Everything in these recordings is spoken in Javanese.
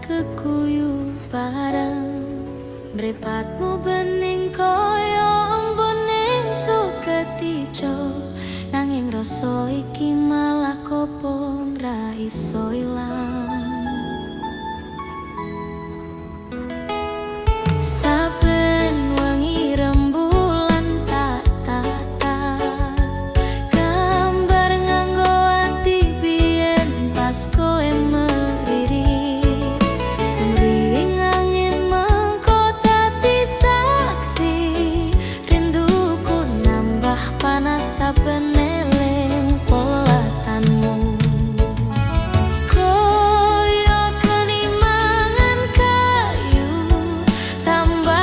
keguyu bareng. Mripatmu bening kaya embun ning Suketijo, nanging rasa iki malah kobong ra iso ilang. Saben wengi rembulan tak tatap, gambar nganggo ati biyen pas kowe meririt. Semriwing angin mengko dadi saksi, rinduku nambah panas saben eling polatanmu. Koyo geni mangan kayu, tambah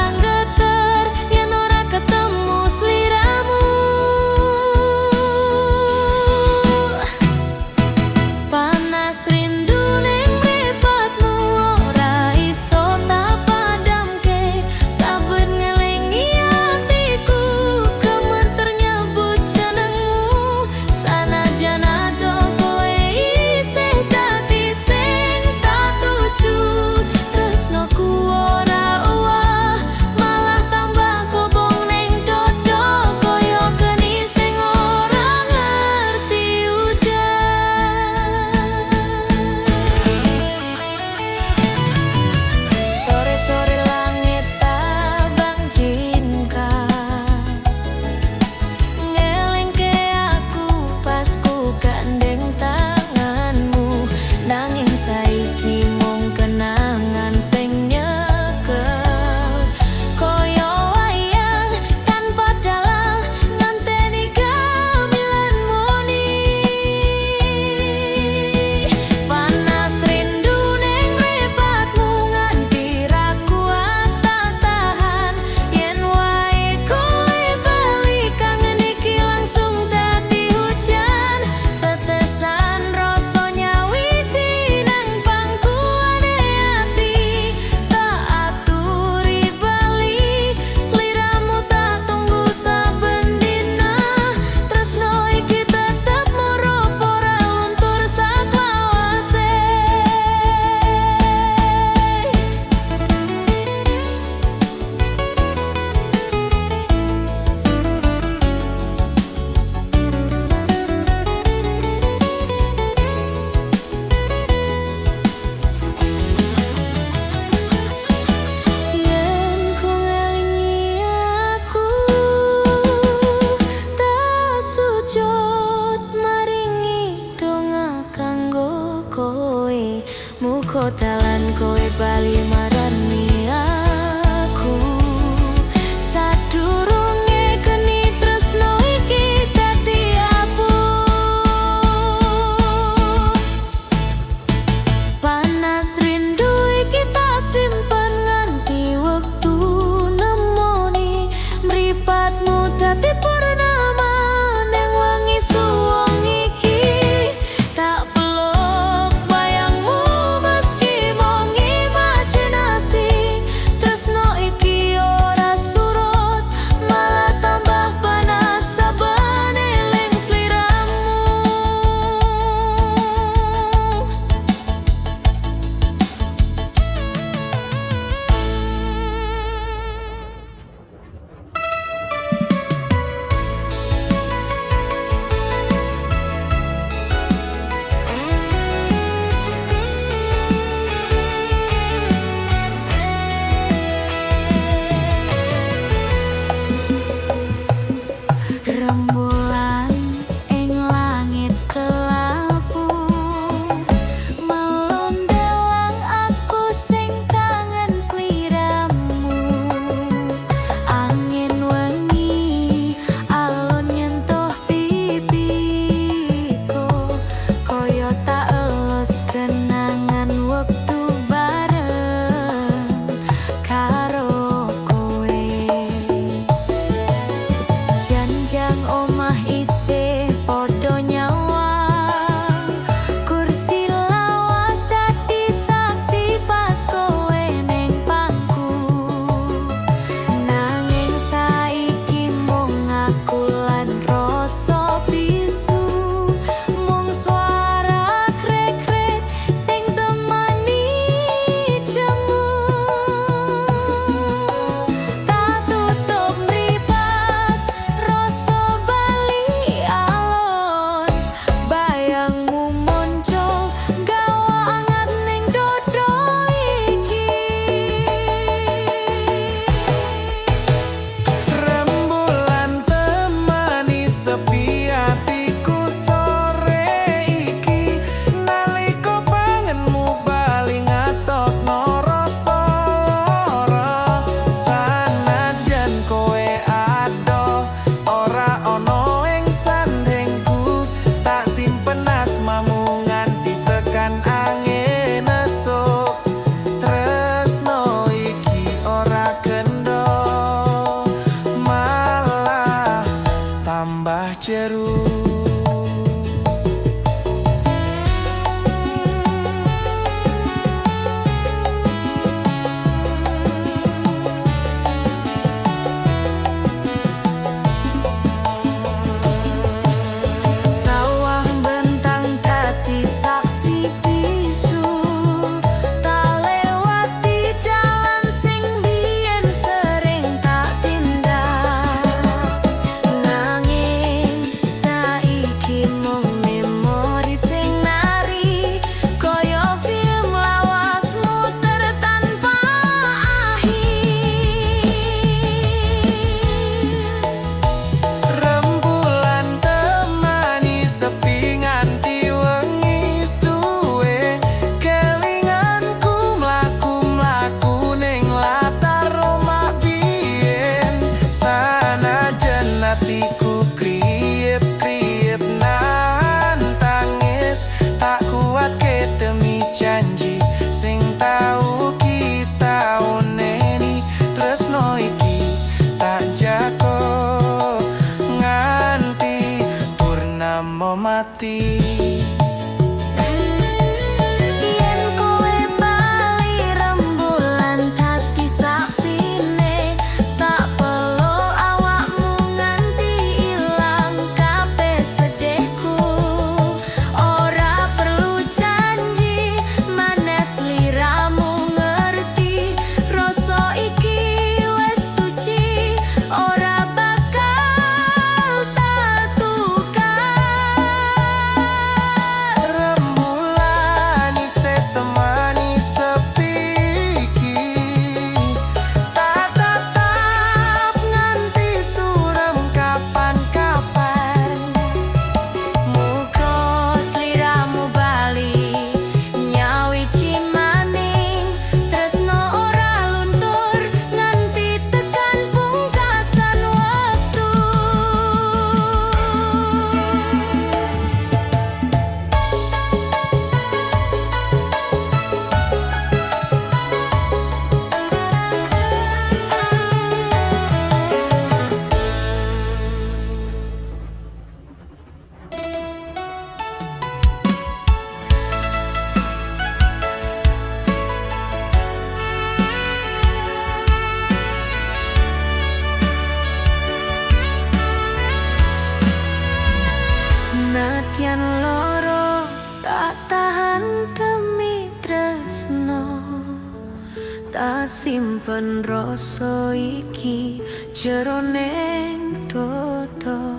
Tak simpen rasa iki jero ning dodo.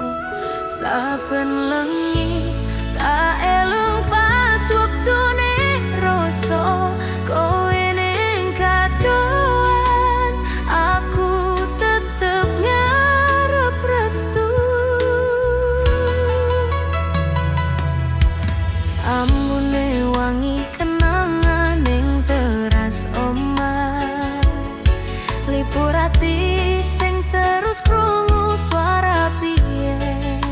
Saben lengi tak elung pas wektune rasa kowe ning kadohan, aku tetep ngarep restu. Ambune wangi kenangan ning teras omah, lipur ati sing terus krungu suara biyen.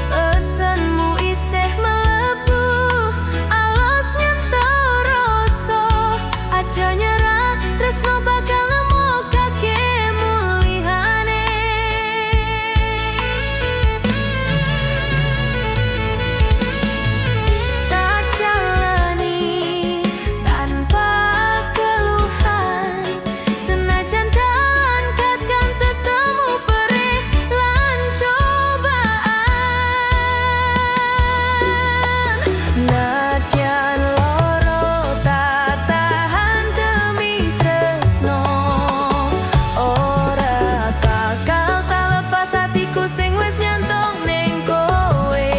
Pesenmu isih mlebu alas nyentuh rasa. Aja nyerah, tresno bakal nemokake mulihane. Tak jalani tanpa keluhan, senajan dalan kadang tetemu perih lan cobaan. Nadyan loro tak tahan demi tresno, ora bakal tak lepas atiku sing wis nyantong ning kowe.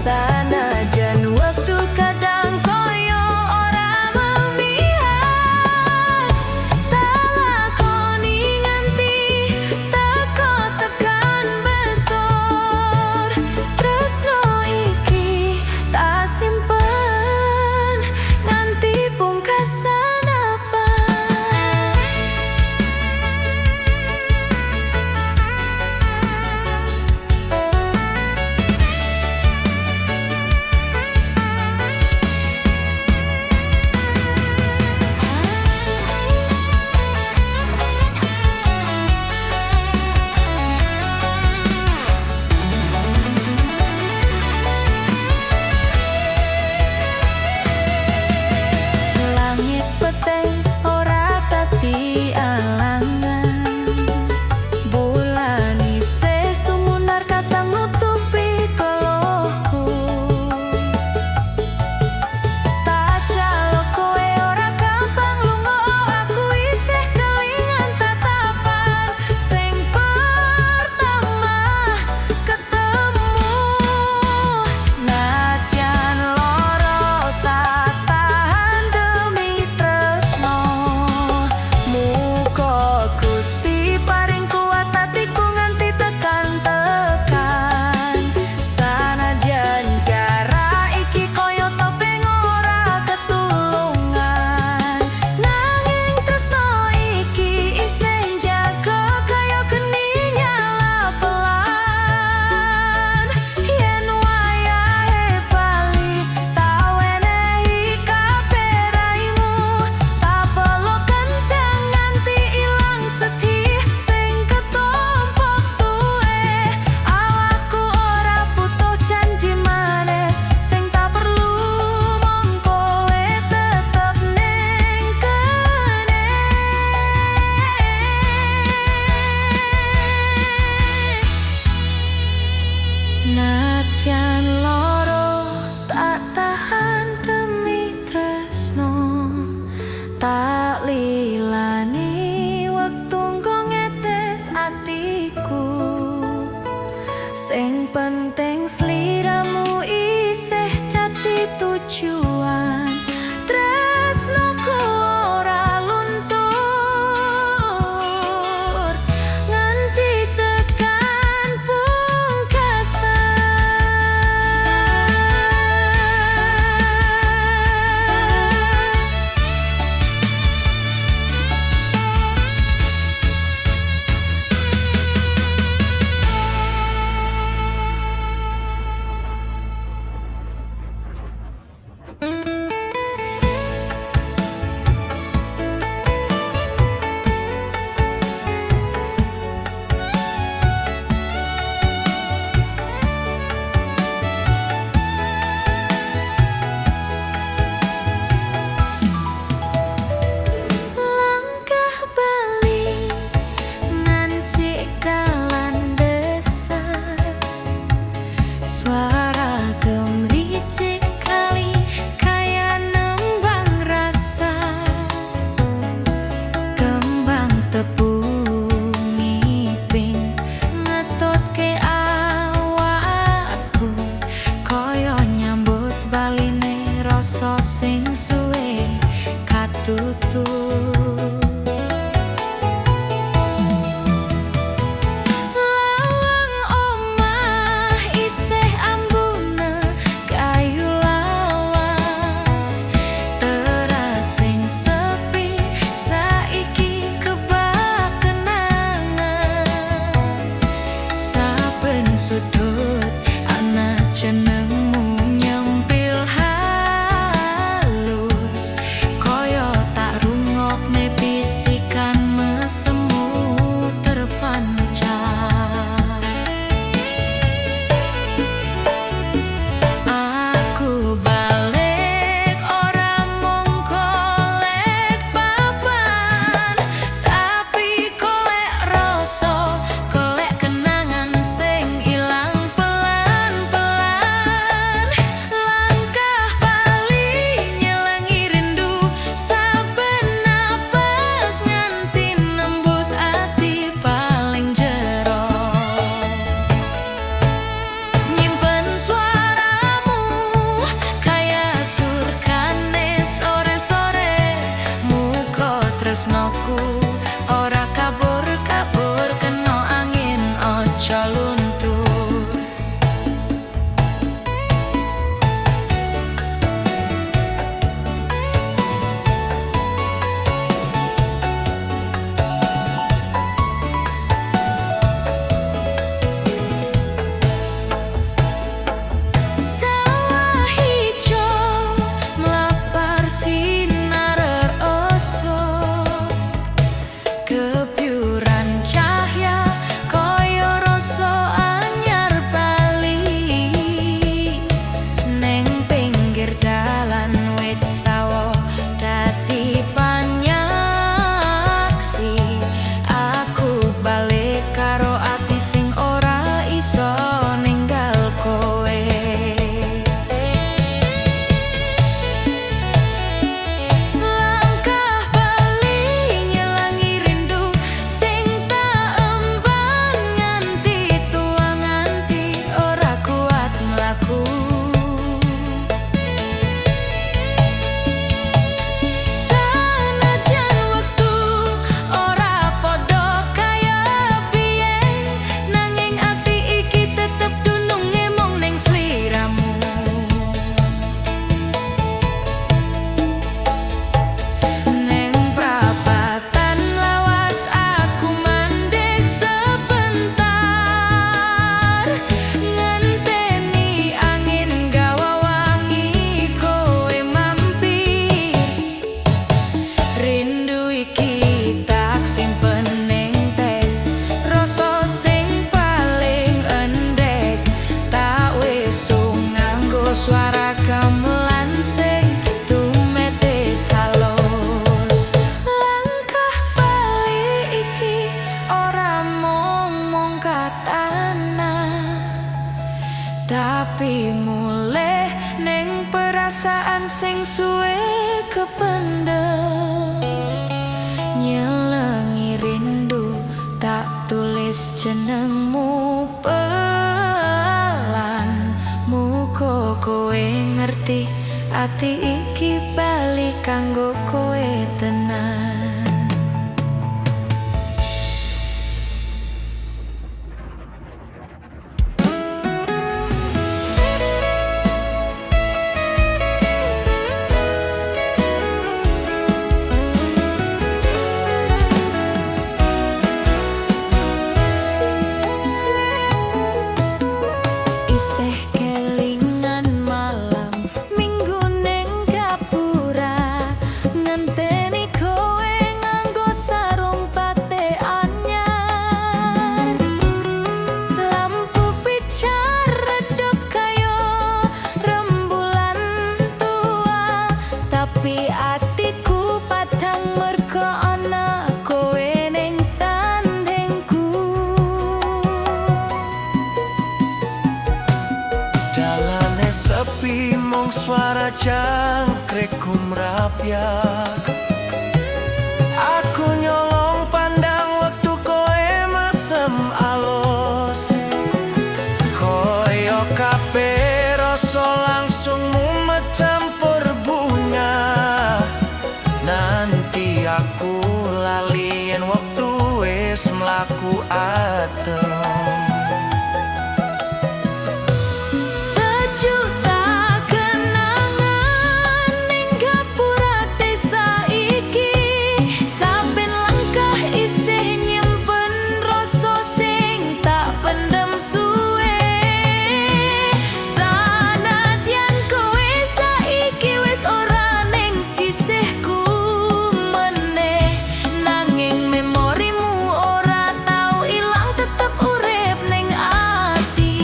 Sanajan wektu kadang koyo ora memihak, tak lakoni nganti teko tekan besor. Tresno iki tak simpen nganti pungkasan apa. Langit peteng ora dadi alangan, bulan isih sumunar kadang nutupi keluhku. Tak jaluk kowe ora gampang lunga, aku isih kelingan tatapan sing pertama ketemu. Nadyan loro tak tahan demi tresno, muga Gusti paring kuat atiku nganti tekan-tekan. Sanajan jarak iki koyo topeng ora ketulungan, nanging tresno iki isih njaga kaya geni nyala pelan. Yen wayahe bali tak wenehi kabeh raimu, tak peluk kenceng nganti ilang sedih sing ketumpuk suwe. Awakku ora butuh janji manis, sing tak perlu mung kowe tetep ning kene. Nadyan loro tak tahan demi tresno, tak lilani wektu nggo ngetes atiku. Sing penting sliramu isih dadi tujuan, tresnoku ora luntur nganti tekan pungkasan. tutup. Lawang omah isih ambune kayu lawas, teras sing sepi saiki kebak kenangan. Saben sudut ana jenengmu nyempil halus, koyo tak rungokne bisikan mesemu terpancar. Aku balik ora mung golek papan, tapi golek rasa, golek kenangan sing ilang pelan-pelan. Langkah bali nyelengi rindu, saben napas nganti nembus ati paling jero. Nyimpen suaramu kaya surkane sore-sore, muga tresnoku ora kabur-kabur kena angin, ojo luntur. Sawah ijo mlapar sinar esuk, kebyuran cahya kaya rasa anyar bali. Neng pinggir dalan wit sawo dadi panyaksi, aku balik karo ati sing ora iso ninggal kowe. Langkah bali nyelengi rindu sing tak emban nganti tua, nganti ora kuat mlaku. Sanajan wektu ora padha kaya biyen, nanging ati iki tetep dununge mung ning sliramu. Neng prapatan lawas aku mandek sebentar, ngenteni angin gawa wangi kowe mampir. Rindu iki tak simpen ning tes, rasa sing paling endek, tak wesung nganggo suara gamelan sing tumetes halus. Langkah bali iki ora mung mungkat tanah, tapi mulih ning perasaan sing suwe kependem. Nyelengi rindu tak tulis jenengmu pelan, muga kowe ngerti ati iki bali kanggo kowe tenan. Isih kelingan malam minggu neng gapura, ngenteni kowe nganggo sarung batik anyar. Lampu pijar redup kaya rembulan tua, tapi atiku padang mergo ana kowe ning sandingku. Dalane sepi mung suara jangkrik gumrapyak. Aku nyolong pandang wektu kowe mesem alus, koyo kabeh rasa langsung mumet campur bunga. Nanti Nganti aku lali yen wektu wis mlaku adem. Sejuta kenangan ning gapura desa iki. Saben langkah isih nyimpen rasa sing tak pendem suwe. Sanadyan kowe saiki wis ora ning sisihku meneh, nanging memorimu ora tau ilang, tetep urip ning ati.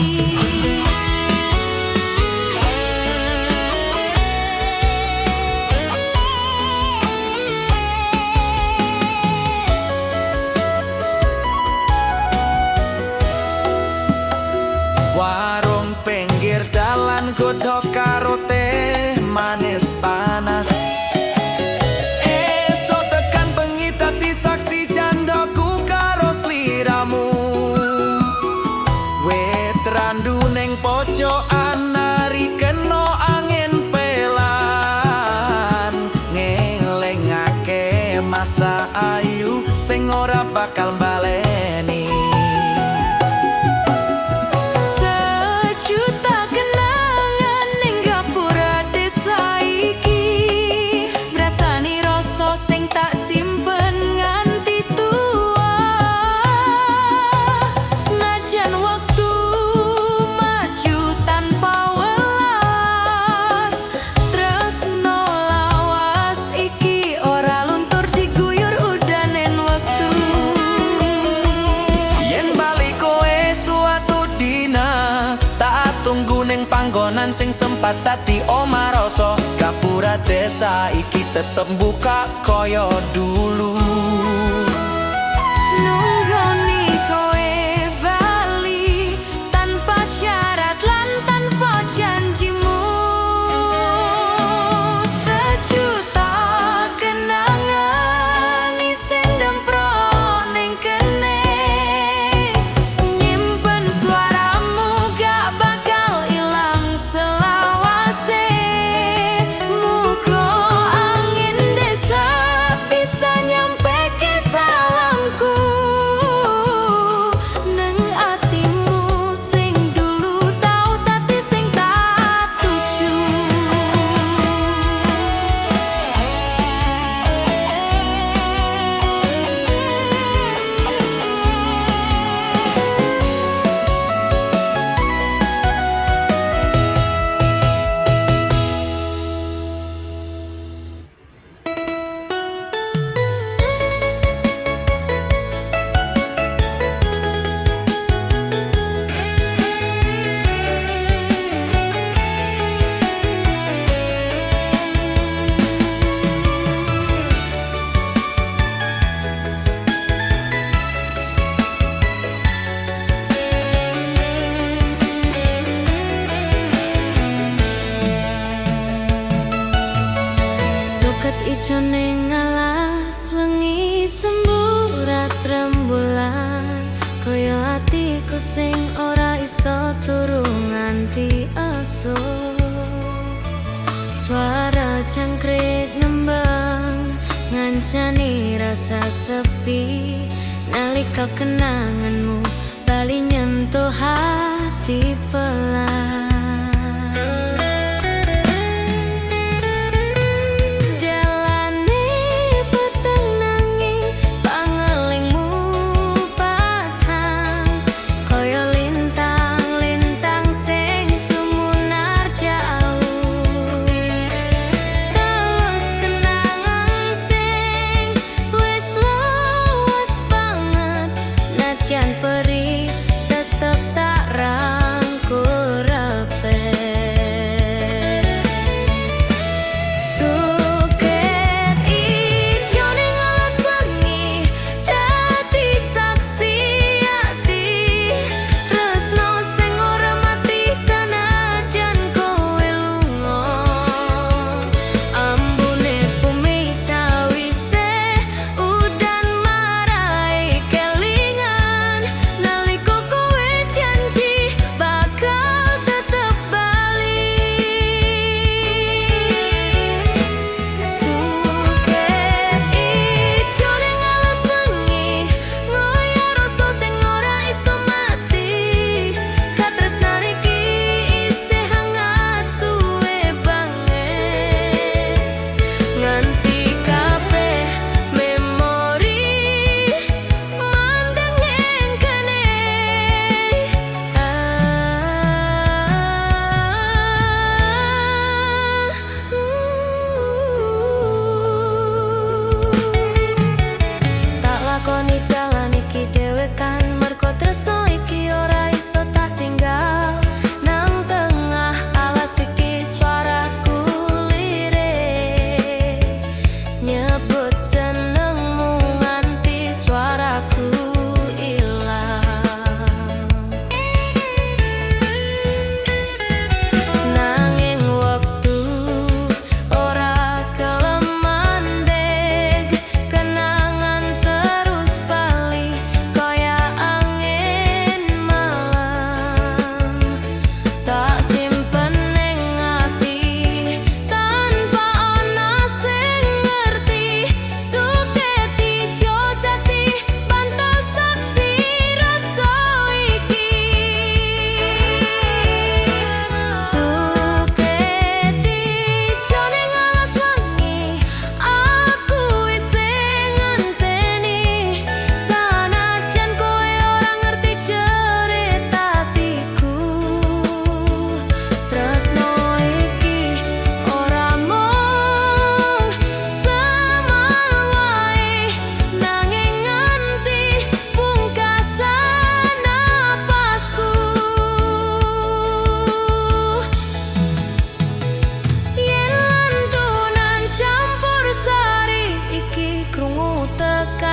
Warung pinggir dalan, godhog karo teh manis panas. Esuk tekan bengi dadi saksi candaku karo sliramu. Wit randu ning pojokan nari kena angin pelan, ngelingake masa ayu sing ora bakal baleni. Sejuta kenangan ning gapura desa iki, ngrasani rasa sing tak simpen nganti tua. Senajan wektu maju tanpa welas, tresno lawas iki ora luntur diguyur udanen wektu. Yen bali kowe suatu dina, tak tunggu ning panggonan sing sempat dadi omah rasa. Gapura desa iki tetep buka koyo dulu. Nunggoni kowe bali tanpa syarat lan tanpa janjimu. Sejuta kenangan isih ndemprok ning kene, nyimpen suaramu gak bakal ilang selawase. Muga angin desa bisa nyampeke salamku neng atimu sing dulu tau dadi sing tak tuju. Suket ijo ning alas wengi semburat rembulan, kaya atiku sing ora iso turu nganti esuk. Suara jangkrik nembang ngancani rasa sepi, nalika kenanganmu bali nyentuh hati pelan. Dalane peteng nanging pangelingmu padhang, kaya lintang-lintang sing sumunar jauh. Terus kenangan sing wis lawas banget, najan perih tetep tak rangkul.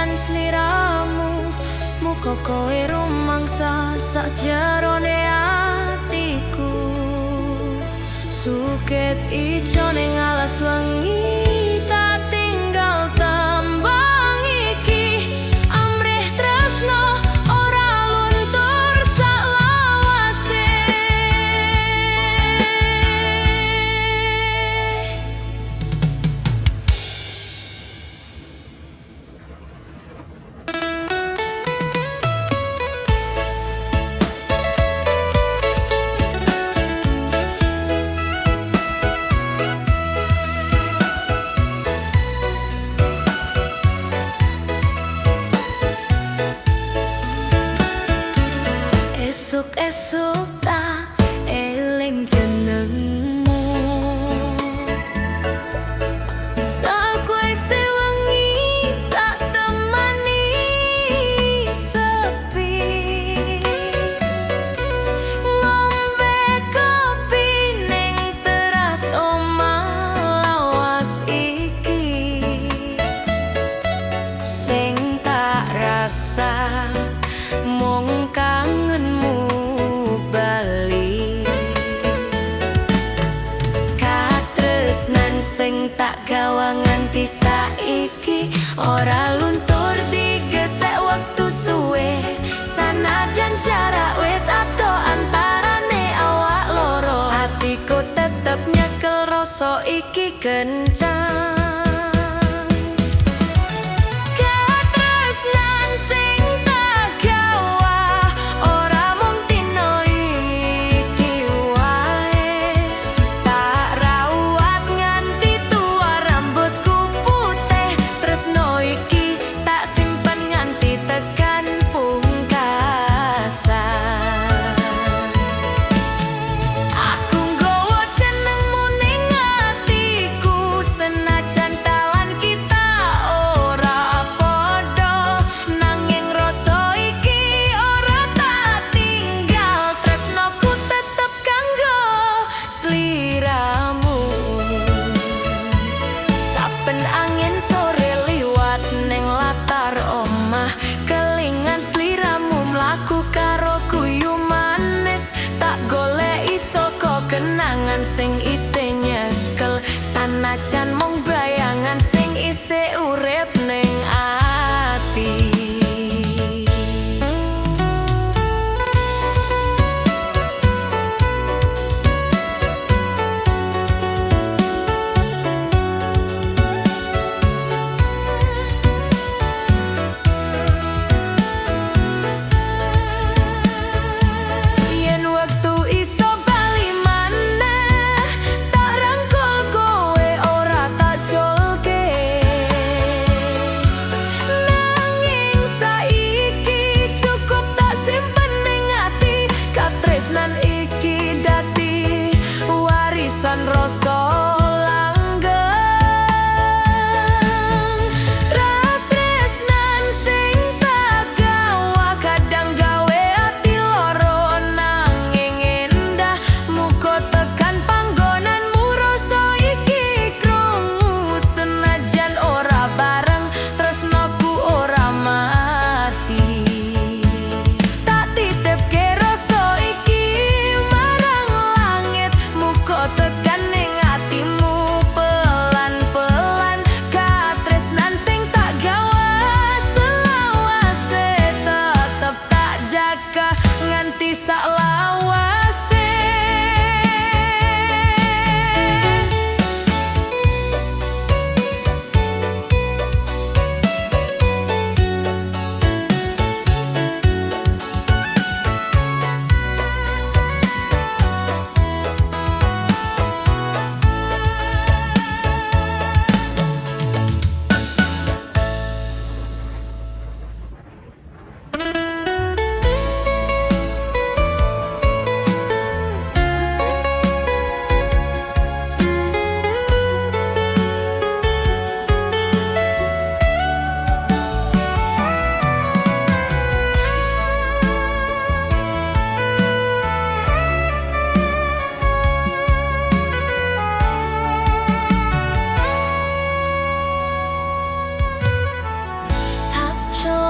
Kelingan sliramu, muga kowe rumangsa sakjerone atiku. Suket ijo ning alas wengi, tak tinggal tembang iki. Amrih tresno ora luntur saklawase. Esuk-esuk tak eling jenengmu, sakwise wengi tak temani sepi. Ngombe kopi ning teras omah lawas iki, sing tak rasa mung kangenmu bali. Katresnan sing tak gawa nganti saiki ora luntur digesek wektu suwe. Sanajan jarak wis adoh antarane awak loro, atiku tetep nyekel rasa iki kencang. Katresnan sing tak gawa ora mung dina iki wae, tak rawat nganti tua rambutku putih. Tresno iki tak simpen nganti tekan pungkasan. Aku nggawa jenengmu ning atiku.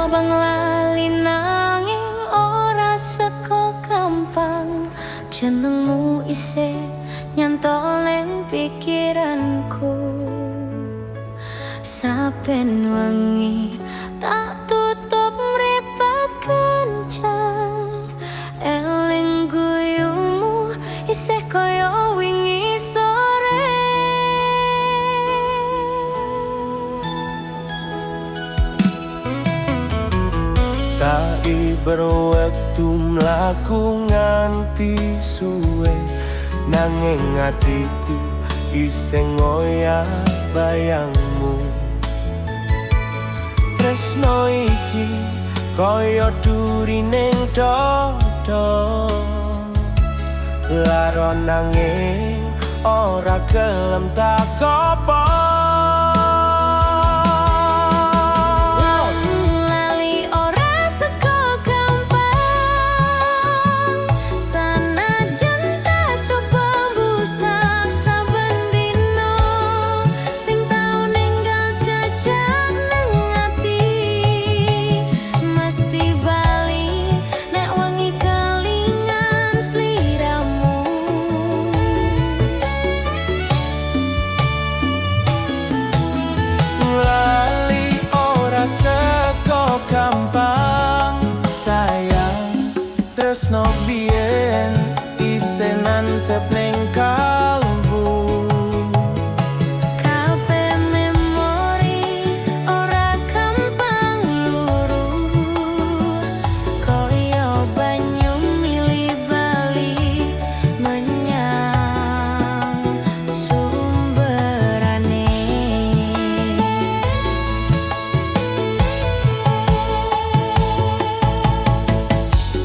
Nyoba nglali nanging ora seko gampang. Jenengmu isih nyantol ning pikiranku. Saben wengi tak tutup mripat kencang, eling guyumu isih kaya wingi sore. Tak iber wektu mlaku nganti suwe, nanging atiku isih ngoyak bayangmu. Tresno iki kaya duri ning dada, lara nanging ora gelem tak kopong. Lali ora seko gampang, sanajan tak coba mbusak saben dina. Sing tau ninggal jejak nang ati mesti bali nek wengi kelingan sliramu. Lali ora seko gampang, sayang. Tresno biyen isih nantep ning kalbu. Kabeh memori ora gampang luru, kaya banyu milih bali menyang sumberane.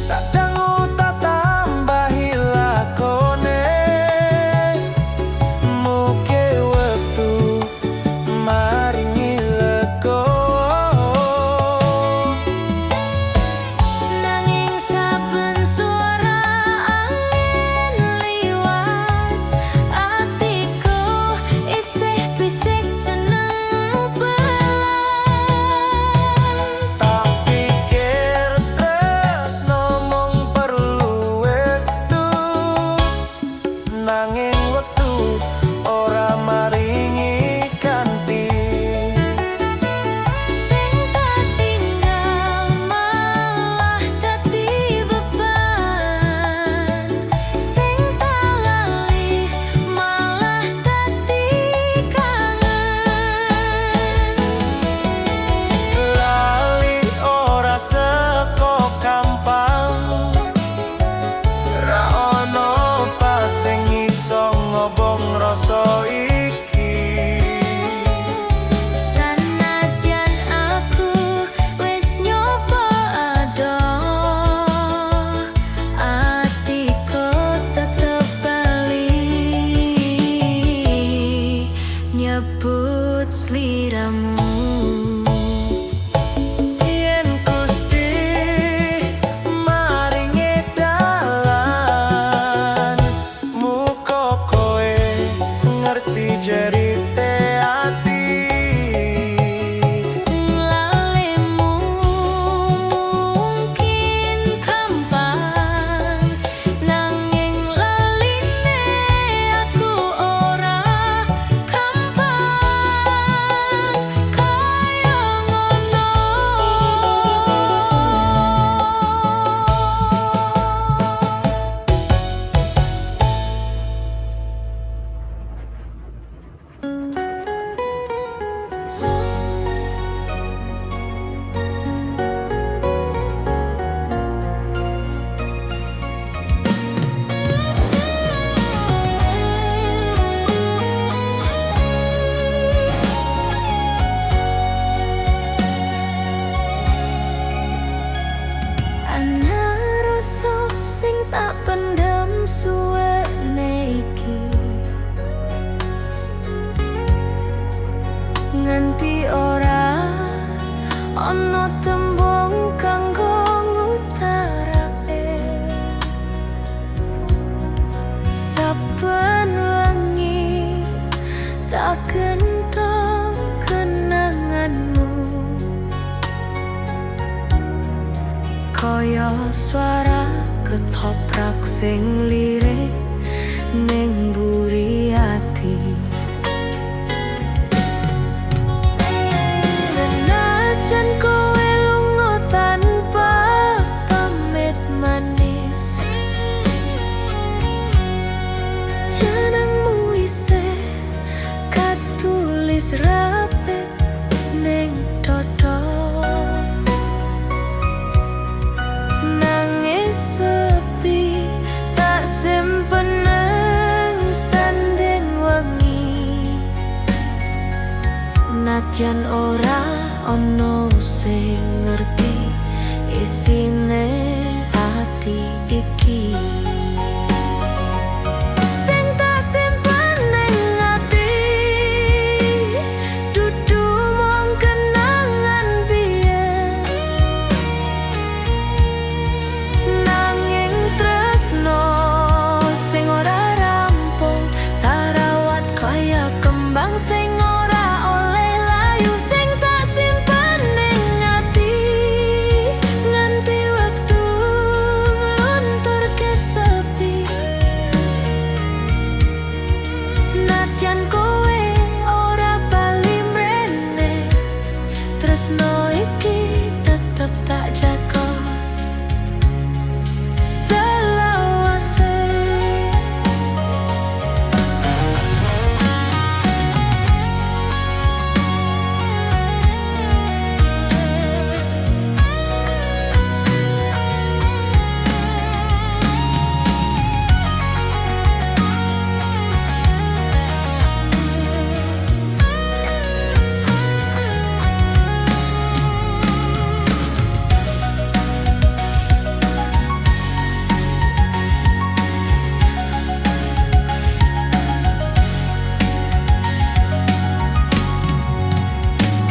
Tak dangu tak tambahi lakone, muge wektu maringi legowo. Nanging saben suara angin liwat, atiku isih bisik jenengmu pelan. Tak pikir tresno mung perlu wektu, nanging wektu ora maringi ganti. Sing tak tinggal malah dadi beban, sing tak lali malah dadi kangen. Lali ora seko gampang, ra ono obat sing iso ngobong rasa iki. Sanajan aku wis nyoba adoh, atiku tetep bali nyebut sliramu. Yen Gusti maringi dalan, muga kowe ngerti jerite ati. Lalimu mungkin gampang, nanging laline aku ora gampang kaya ngono. Ana rasa sing tak pendem suwene iki, nganti ora ana tembung kanggo ngutarake. Saben wengi tak genthong kenanganmu. Kaya suara ketoprak sing lirik ning mburi ati. Senajan kowe lunga tanpa pamit manis, jenengmu isih katulis rapet ning dodo. Nangis sepi tak simpen nang sanding wengi. Nadyan ora ono sing ngerti isine ati iki. Sing tak simpen ning ati dudu mung kenangan biyen, nanging tresno sing ora rampung tak rawat kaya kembang sing ora oleh layu. Sing tak simpen ning ati nganti wektu nglunturke sepi. Nadyan kowe ora bali mrene, tresno iki tetep tak jaga selawase.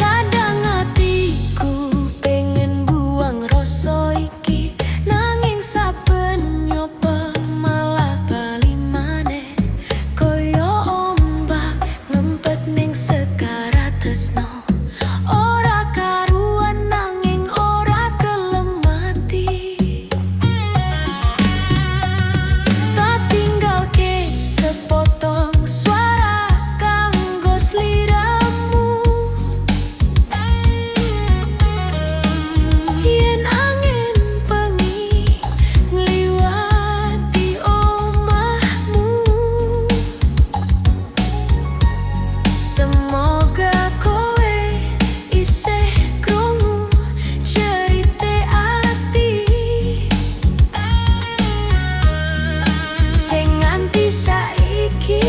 Kadang atiku pengen buang rasa iki, nanging saben nyoba malah bali maneh. Kaya ombak ngempet ning segara tresno, ora karuan nanging ora gelem mati. Tak tinggalke sepotong suara kanggo sliramu. Yen angin bengi ngliwati omahmu, semoga kowe isih krungu jerite ati sing nganti saiki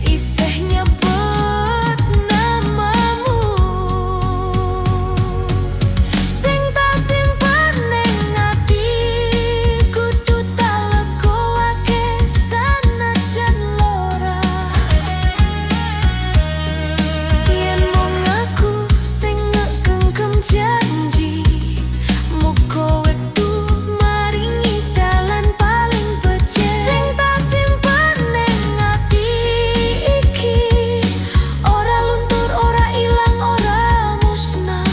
isih nyebut namamu. Sing tak simpen ning ati kudu tak legokake sanajan lara. Yen mung aku sing ngegenggam janji, muga wektu maringi dalan paling becik. Sing tak simpen ning ati iki ora luntur, ora ilang, ora musnah.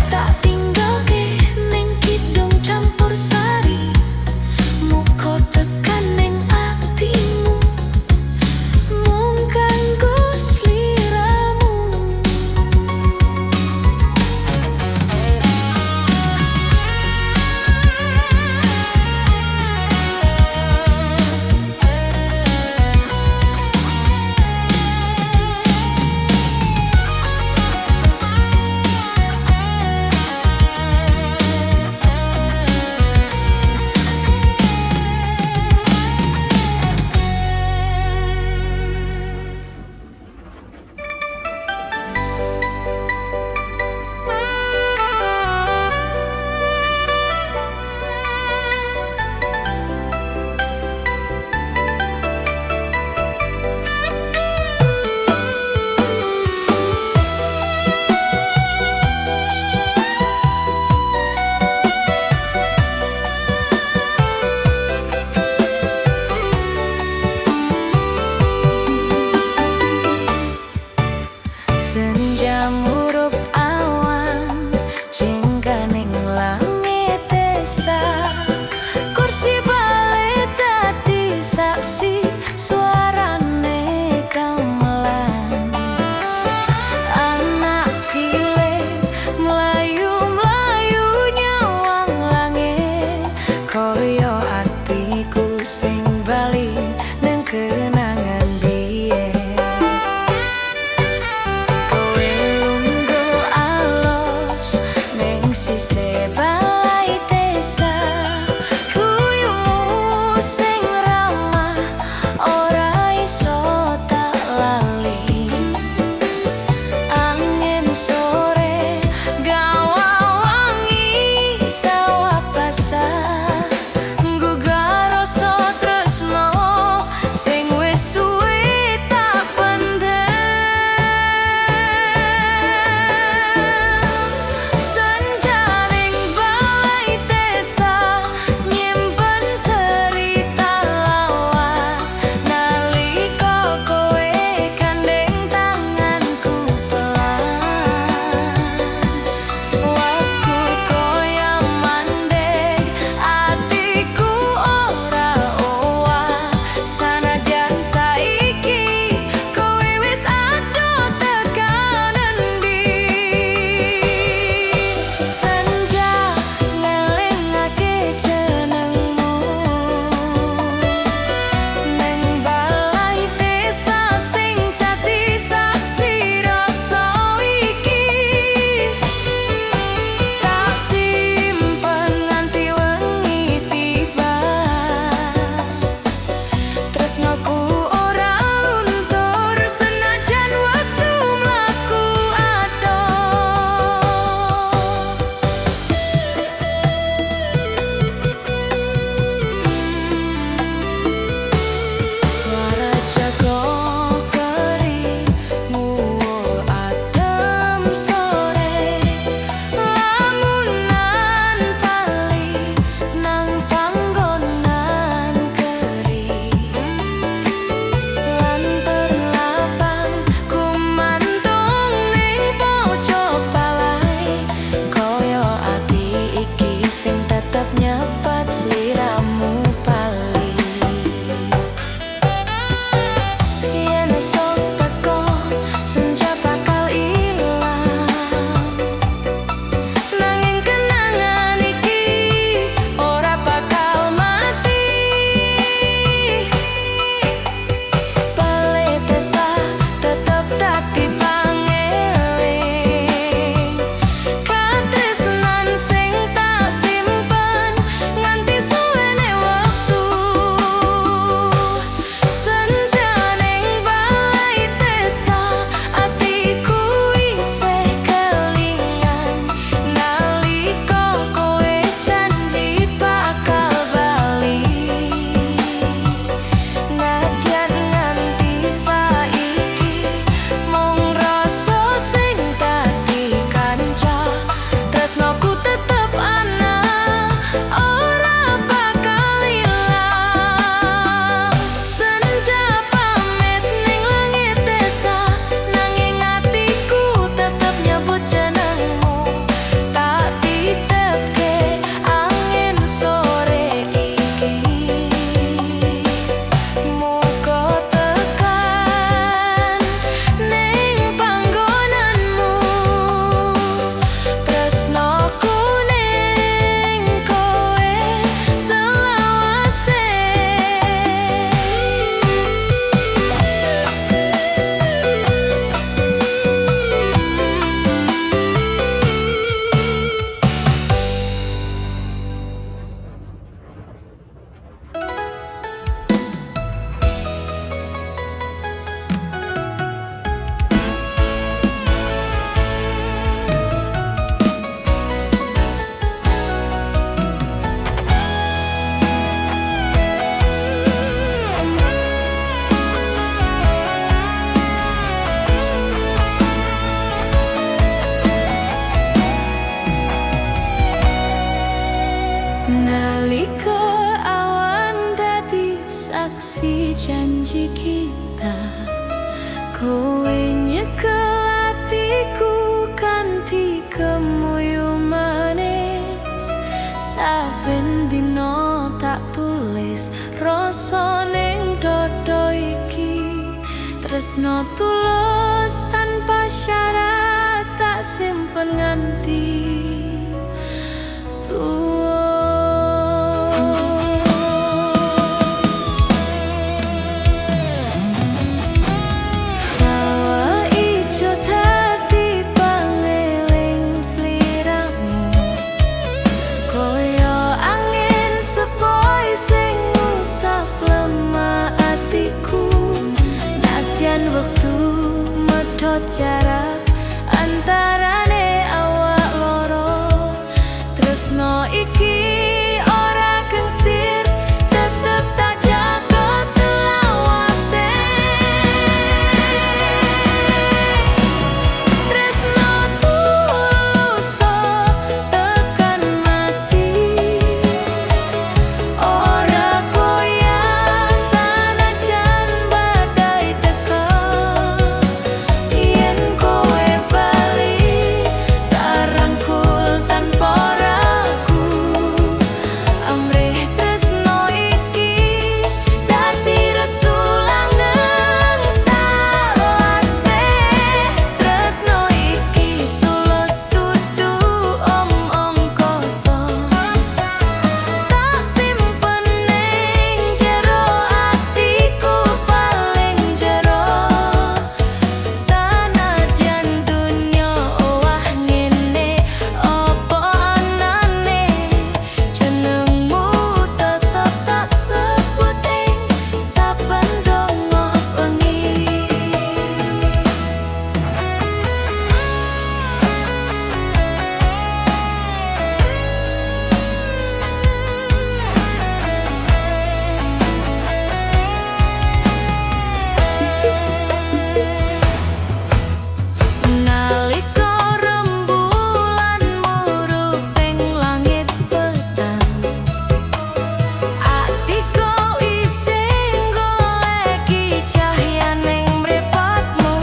Tak tinggalke ning kidung campursari, muga tekan ning atimu mung kanggo sliramu. Senja murup awan. Tresno tulus tanpa syarat tak simpen nganti tuwa. Sawah ijo dadi pangeling sliramu, kaya angin sepoi sing ngusap lemah atiku. Nadyan wektu medhot jarak antarane awak loro, tresno iki ora gengsir, tetep tak jaga selawase. Tresno tulus tekan mati, ora goyah sanajan badai teka. Yen kowe bali tak rangkul tanpa ragu, amrih tresno iki dadi restu langgeng selawase. Tresno iki tulus dudu omong kosong, tak simpen ning jero atiku paling jero. Sanadyan donya owah ngene apa anane, jenengmu tetep tak sebut ing saben donga bengi. Nalika rembulan murup ing langit petang, atiku isih goleki cahyaning mripatmu.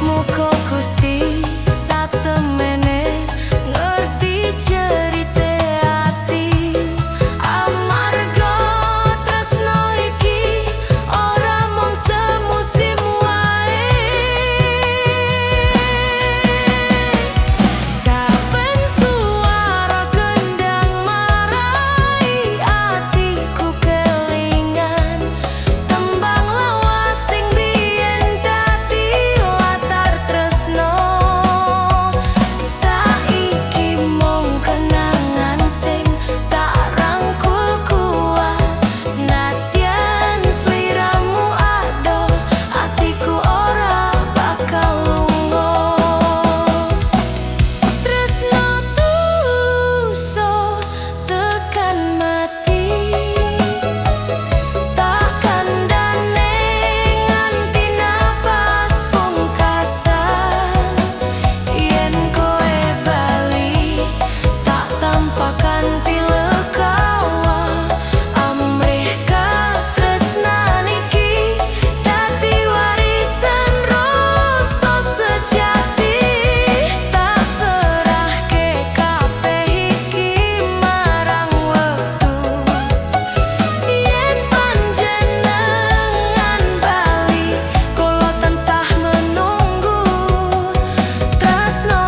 Muga Gusti satemene ngerti jerite ati, amarga tresno iki ora mung semusim wae. Saben suara kendang marai atiku kelingan, tembang lawas sing biyen dadi latar tresno. Saiki mung kenangan sing tak rangkul kuat, nadyan sliramu adoh, atiku ora bakal lunga. Tresno tulus tekan mati, tak kandhane nganti napas pungkasan. Yen kowe bali tak tampa kanthi legawa, amrih katresnan iki dadi warisan rasa sejati. Tak serahke kabeh iki marang wektu, yen panjenengan bali kula tansah menunggu. Tresno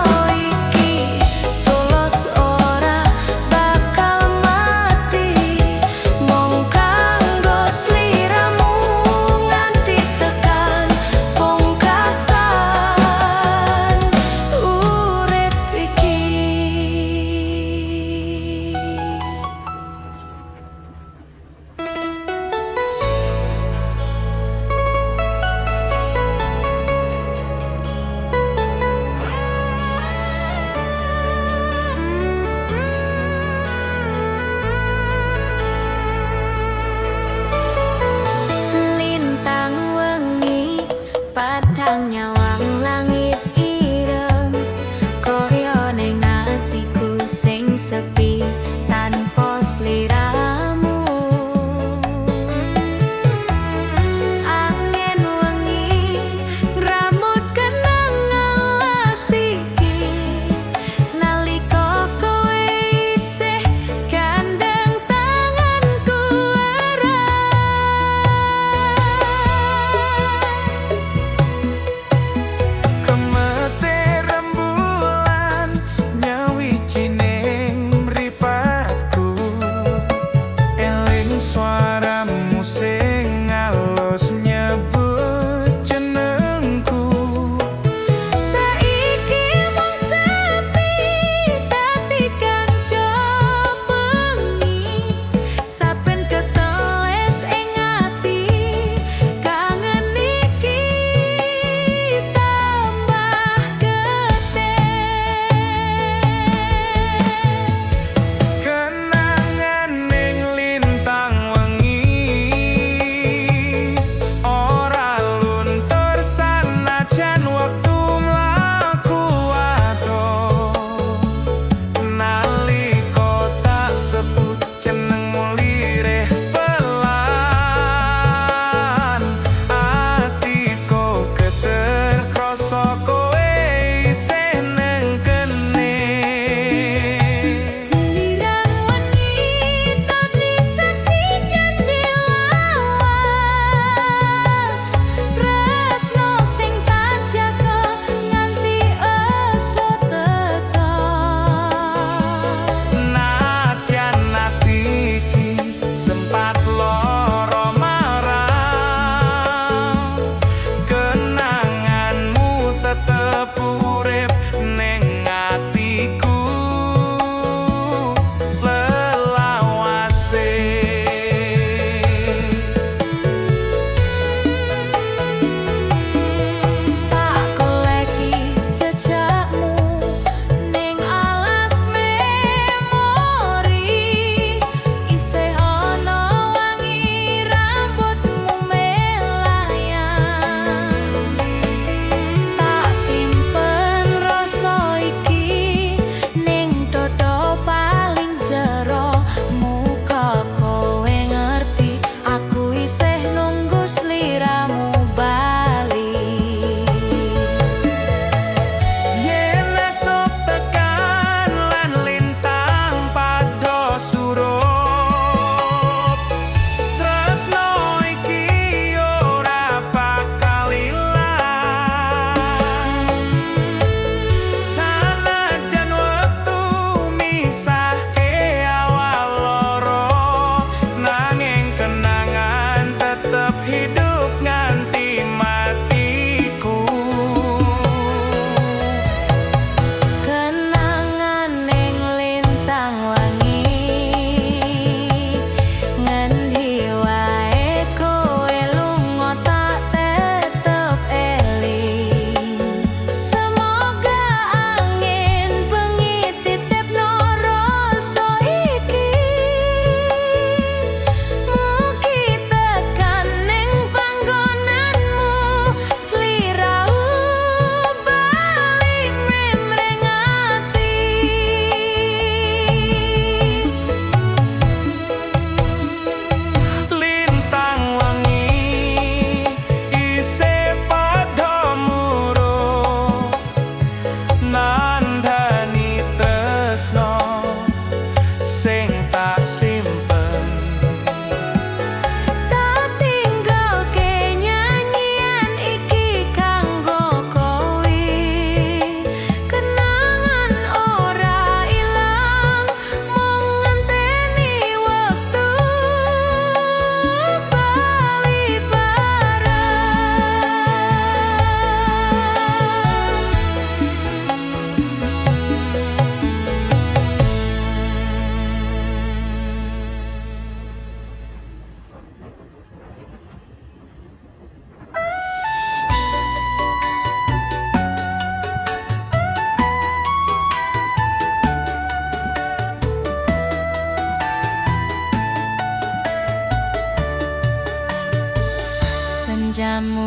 Kancamu.